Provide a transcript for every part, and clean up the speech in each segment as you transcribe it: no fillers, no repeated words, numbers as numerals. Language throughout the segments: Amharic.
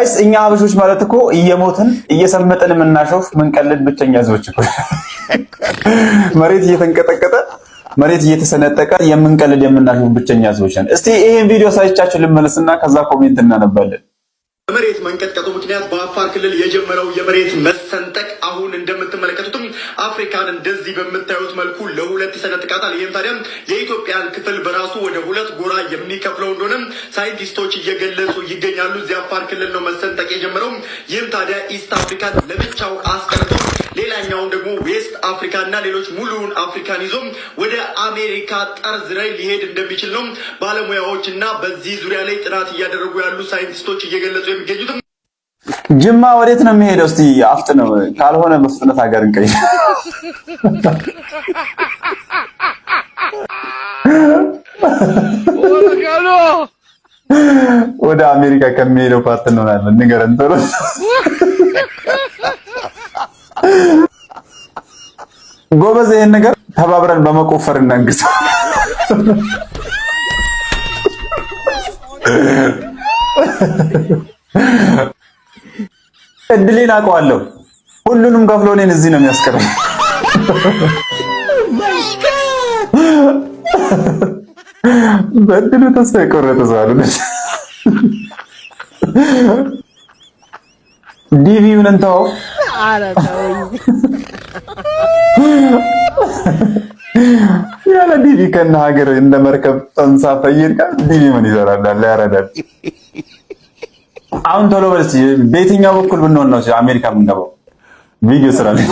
Guys፣ እኛ ሀበሾች ማለት እኮ እየሞትን እየሰመጥን የምናሾፍ ምንቀልድ ብቸኛ ህዝቦች እኮ። መሬት እየተንቀጠቀጠ፣ መሬት እየተሰነጠቀ የምንቀልድ የምናሾፍ ብቸኛ ህዝቦች ነን። እስቲ ይሄን ቪዲዮ ሳይቻችሁ ልመለስና ከዛ comment እናነባለን። በመሬት መንቀጥቀጡ ምክንያት በአፋር ክልል የጀመረው የመሬት መሰንጠቅ አሁን እንደምትመለከቱትም አፍሪካን እንደዚህ በምታዩት መልኩ ለሁለት ይሰነጥቃታል። ይህም ታዲያ የኢትዮጵያን ክፍል በራሱ ወደ ሁለት ጎራ የሚከፍለው እንደሆነም ሳይንቲስቶች እየገለጹ ይገኛሉ። እዚህ አፋር ክልል ነው መሰንጠቅ የጀመረው። ይህም ታዲያ East Africa ን ለብቻው አስቀርቶ ሌላኛውን ደግሞ West Africa እና ሌሎች ሙሉውን አፍሪካን ይዞ ወደ አሜሪካ ጠርዝ ላይ ሊሄድ እንደሚችል ነው ባለሙያዎች እና በዚህ ዙሪያ ላይ ጥናት እያደረጉ ያሉ ሳይንቲስቶች እየገለጹ የሚገኙትም። ጅማ ወዴት ነው የሚሄደው? እስቲ አፍጥነው፣ ካልሆነ በፍጥነት ሀገር እንቀይር። ወደ አሜሪካ ከሚሄደው part እንሆናለን። ንገረን ቶሎ። ጎበዝ፣ ይሄን ነገር ተባብረን በመቆፈር እናንግስ። እድሌን አውቀዋለሁ። ሁሉንም ከፍሎ እኔን እዚህ ነው የሚያስቀረኝ። በእድሉ ተስፋ የቆረጠ ሰው አለ። ዲቪውን እንተወው። ያለ ዲቪ ከነ ሀገር እንደ መርከብ ተንሳፈ እየሄድክ ዲቪ ምን ይሰራል? ያረዳል። አሁን ቶሎ በል እስኪ፣ በየትኛው በኩል ብንሆን ነው አሜሪካ የምንገባው? ቪዲዮ ስራ ላይ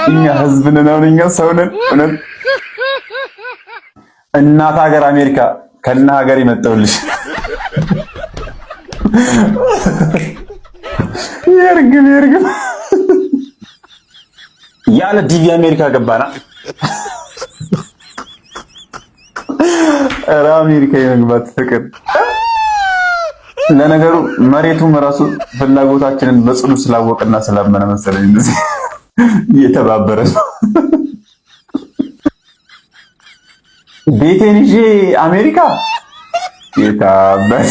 እኛ ህዝብ ነን፣ አሁን እኛ ሰው ነን። እውነት እናት ሀገር አሜሪካ ከነ ሀገር ይመጣውልሽ። የርግም የርግም ያለ ዲቪ አሜሪካ ገባና። ኧረ አሜሪካ የመግባት ፍቅር። ለነገሩ መሬቱም ራሱ ፍላጎታችንን በጽኑ ስላወቅና ስላመነ መሰለኝ እንደዚህ እየተባበረ ነው። ቤቴን ይዤ አሜሪካ የታበት